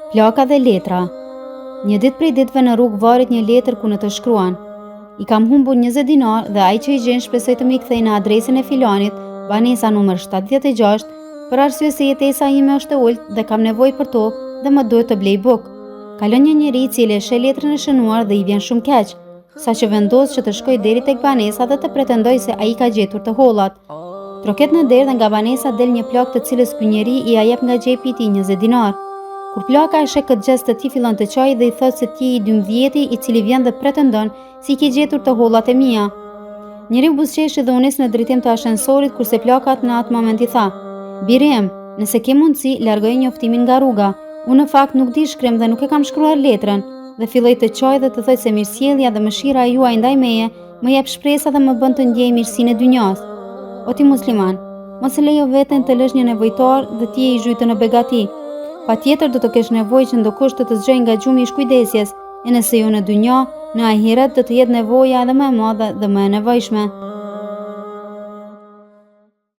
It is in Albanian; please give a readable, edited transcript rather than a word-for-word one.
Plaka dhe letra. Një ditë prej ditëve në rrugë varet një letër ku në të shkruan: I kam humbur 20 dinarë dhe ai që i gjen shpresoj të m'i kthejë në adresën e filanit, banesa numër 76, për arsye se jetesa ime është e ulët dhe kam nevojë për to dhe më duhet të blej bukë. Kalon një njeri i cili e sheh letrën e shënuar dhe i vjen shumë keq, saqë vendos që të shkojë deri tek banesa dhe të pretendojë se ai ka gjetur të hollat. Troket në derë dhe nga banesa del një plakë të cilës ky njeri ia jep nga xhepi i tij 20 dinarë. Kur plaka e sheh këtë gjest të tij fillon të qajë dhe i thotë se ti je i dymbëdhjeti i cili vjen dhe pretendon se i ke gjetur të hollat e mia. Njeriu buzëqeshi dhe u nis në drejtim të ashensorit kurse plaka në atë moment i tha: Biri im, nëse ke mundësi, largoje njoftimin nga rruga. Unë në fakt nuk di shkrim dhe nuk e kam shkruar letrën. Dhe filloi të qajë dhe të thotë se mirësjellja dhe mëshira e juaj ndaj meje më jep shpresa dhe më bën të ndjej mirësinë e dynjasë. O ti musliman, mos e lejo veten të lësh një nevojtar dhe ti je i zhytur në begati. Patjetër do të kesh nevojë që ndokush të të zgjojë nga gjumi i shkujdesjes, e nëse jo në dynja, në ahiret do të jetë nevoja edhe më e madhe dhe më e nevojshme.